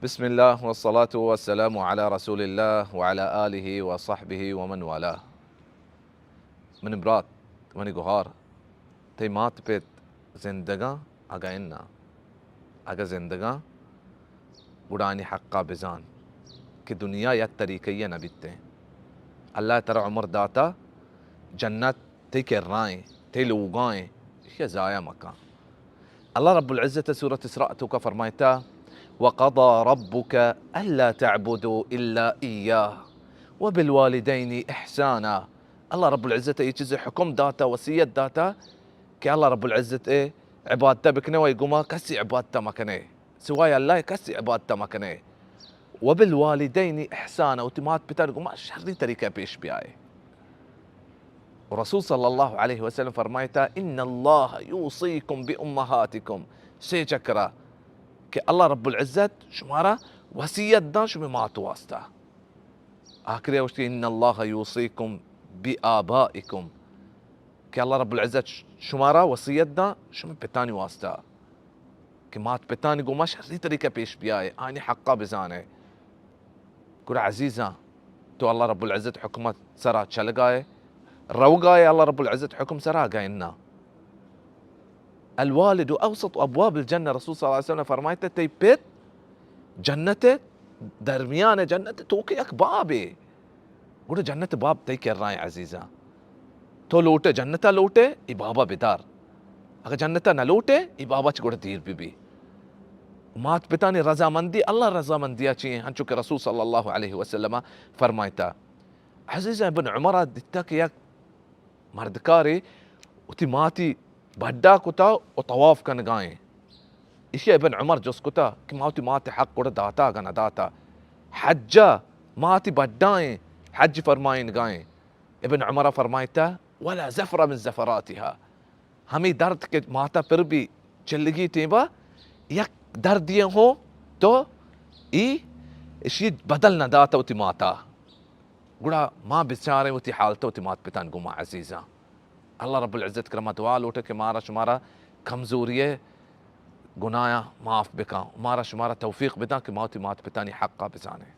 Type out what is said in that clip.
بسم الله والصلاة والسلام على رسول الله وعلى آله وصحبه ومن والاه. منی برات، منی گوھار، تئی مات پت زندگاں؟ اگاں اناں، اگاں زندگاں، گڑا آنی حقا بزان کہ دنیا یک طریقہ ء نہ بیتیں۔ اللہ ترا عمر داتا، جنت تئی کرائیں، تئی لوگائیں، ایشی ضائع مکن۔ اللہ رب العزت سورۃ اسراء توکا فرمائتا، وقضى ربك الا تعبدوا الا اياه وبالوالدين احسانا۔ اللہ رب العزت یہ چیز حکم داتا، وصیت داتا کہ اللہ رب العزت ء عبادت بکنے و گما کسی عبادت مکنے، سوائے اللہ کسی عبادت مکنے۔ وبالوالدین احسانا، وتی مات پتان گما شری طریقہ پیش بیائے۔ و رسول صلی اللہ علیہ وسلم فرمائتا، ان اللہ یوصیکم بامہاتکم، سے چکرا کہ اللہ رب العزت شمارا وصیت دان شمی مات واسطہ۔ آخری گوشتی، ان اللہ یوصیکم بآبائکم، کہ اللہ رب العزت شمارا وصیت دان شمی پتانی واسطہ کہ مات پتانی گوما شری طریقہ پیش بیائے، آنی حقا بزانے۔ گڑا عزیزاں، تو اللہ رب العزت حکمت سرا چلگائے، روگائے اللہ رب العزت حکم سرا گئے نا۔ الوالد اوسط ابواب الجنہ، رسول صلی اللہ علیہ وسلم فرمائتا، تئی پت جنت درمیان، جنت توکے یک بابے۔ گڑا جنت باب تئی کرائیں عزیزاں۔ تو لوٹے جنتا لوٹے، ای بابا بدار۔ اگر جنتا نہ لوٹے، ای بابا چ گڑا دیر بی بی۔ مات پتانی رضامندی اللہ رضامندیا چی ہیں، ہنچو کہ رسول صلی اللہ علیہ وسلم فرمائتا۔ عزیزاں، ابن عمر دیتا کہ یک مردکارے وتی ماتی بڈا کتا و طواف کنگائیں۔ ایشی ابن عمر جست کتا کہ ما وتی مات حق گڑا داتا اگا نہ داتا؟ حجا ماتی بڈائیں، حج فرمائینگائیں۔ ابن عمر فرمائتا، ولا زفر من زفراتها، ہمیں درد کہ ماتا پر بی چلگی ٹیبا، یک دردی ہوں تو ای اشی بدل نہ داتا وتی ماتا۔ گڑا ما بچاریں وتی حالت وتی مات پتان گما عزیزاں۔ اللہ رب العزت کرا ما دعا لوٹے کہ مارا شمارا کمزوری گناہاں معاف بکن، مارا شمارا توفیق بدن کہ ما وتی مات پتانی حقا بزانیں۔